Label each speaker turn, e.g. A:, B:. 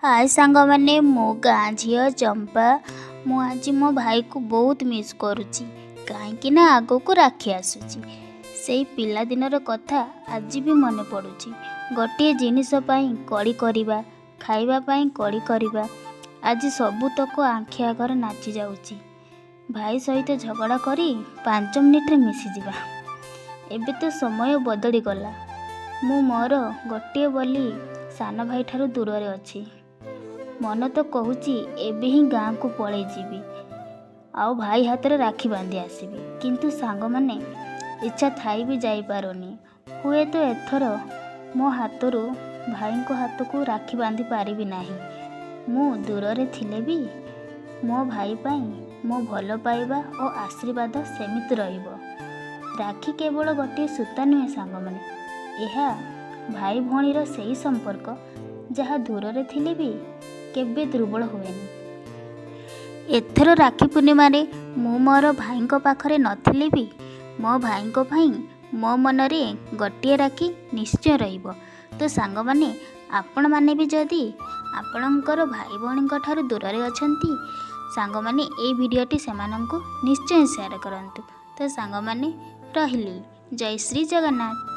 A: ହାଏ ସାଙ୍ଗମାନେ, ମୁଁ ଗାଁ ଝିଅ ଚମ୍ପା। ମୁଁ ଆଜି ମୋ ଭାଇକୁ ବହୁତ ମିସ୍ କରୁଛି, କାହିଁକି ନା ଆଗକୁ ରାକ୍ଷୀ ଆସୁଛି। ସେଇ ପିଲାଦିନର କଥା ଆଜି ବି ମନେ ପଡ଼ୁଛି। ଗୋଟିଏ ଜିନିଷ ପାଇଁ କଳି କରିବା, ଖାଇବା ପାଇଁ କଳି କରିବା, ଆଜି ସବୁତକ ଆଖି ଆଗରେ ନାଚି ଯାଉଛି। ଭାଇ ସହିତ ଝଗଡ଼ା କରି 5 ମିନିଟ୍ରେ ମିଶିଯିବା। ଏବେ ତ ସମୟ ବଦଳିଗଲା। ମୁଁ ମୋର ଗୋଟିଏ ବୋଲି ସାନ ଭାଇଠାରୁ ଦୂରରେ ଅଛି। ମନ ତ କହୁଛି ଏବେ ହିଁ ଗାଁକୁ ପଳେଇ ଯିବି ଆଉ ଭାଇ ହାତରେ ରାକ୍ଷୀ ବାନ୍ଧି ଆସିବି। କିନ୍ତୁ ସାଙ୍ଗମାନେ, ଇଚ୍ଛା ଥାଇ ବି ଯାଇପାରୁନି। ହୁଏତ ଏଥର ମୋ ହାତରୁ ଭାଇଙ୍କ ହାତକୁ ରାକ୍ଷୀ ବାନ୍ଧି ପାରିବି ନାହିଁ। ମୁଁ ଦୂରରେ ଥିଲେ ବି ମୋ ଭାଇ ପାଇଁ ମୋ ଭଲ ପାଇବା ଓ ଆଶୀର୍ବାଦ ସେମିତି ରହିବ। ରାକ୍ଷୀ କେବଳ ଗୋଟିଏ ସୂତା ନୁହେଁ ସାଙ୍ଗମାନେ, ଏହା ଭାଇ ଭଉଣୀର ସେଇ ସମ୍ପର୍କ ଯାହା ଦୂରରେ ଥିଲେ ବି କେବେ ଦୁର୍ବଳ ହୁଏନି। ଏଥର ରାକ୍ଷୀ ପୂର୍ଣ୍ଣିମାରେ ମୁଁ ମୋର ଭାଇଙ୍କ ପାଖରେ ନଥିଲେ ବି ମୋ ଭାଇଙ୍କ ପାଇଁ ମୋ ମନରେ ଗୋଟିଏ ରାକ୍ଷୀ ନିଶ୍ଚୟ ରହିବ। ତ ସାଙ୍ଗମାନେ, ଆପଣମାନେ ବି ଯଦି ଆପଣଙ୍କର ଭାଇ ଭଉଣୀଙ୍କ ଠାରୁ ଦୂରରେ ଅଛନ୍ତି, ସାଙ୍ଗମାନେ, ଏଇ ଭିଡ଼ିଓଟି ସେମାନଙ୍କୁ ନିଶ୍ଚୟ ସେୟାର କରନ୍ତୁ। ତ ସାଙ୍ଗମାନେ, ରହିଲି। ଜୟ ଶ୍ରୀ ଜଗନ୍ନାଥ।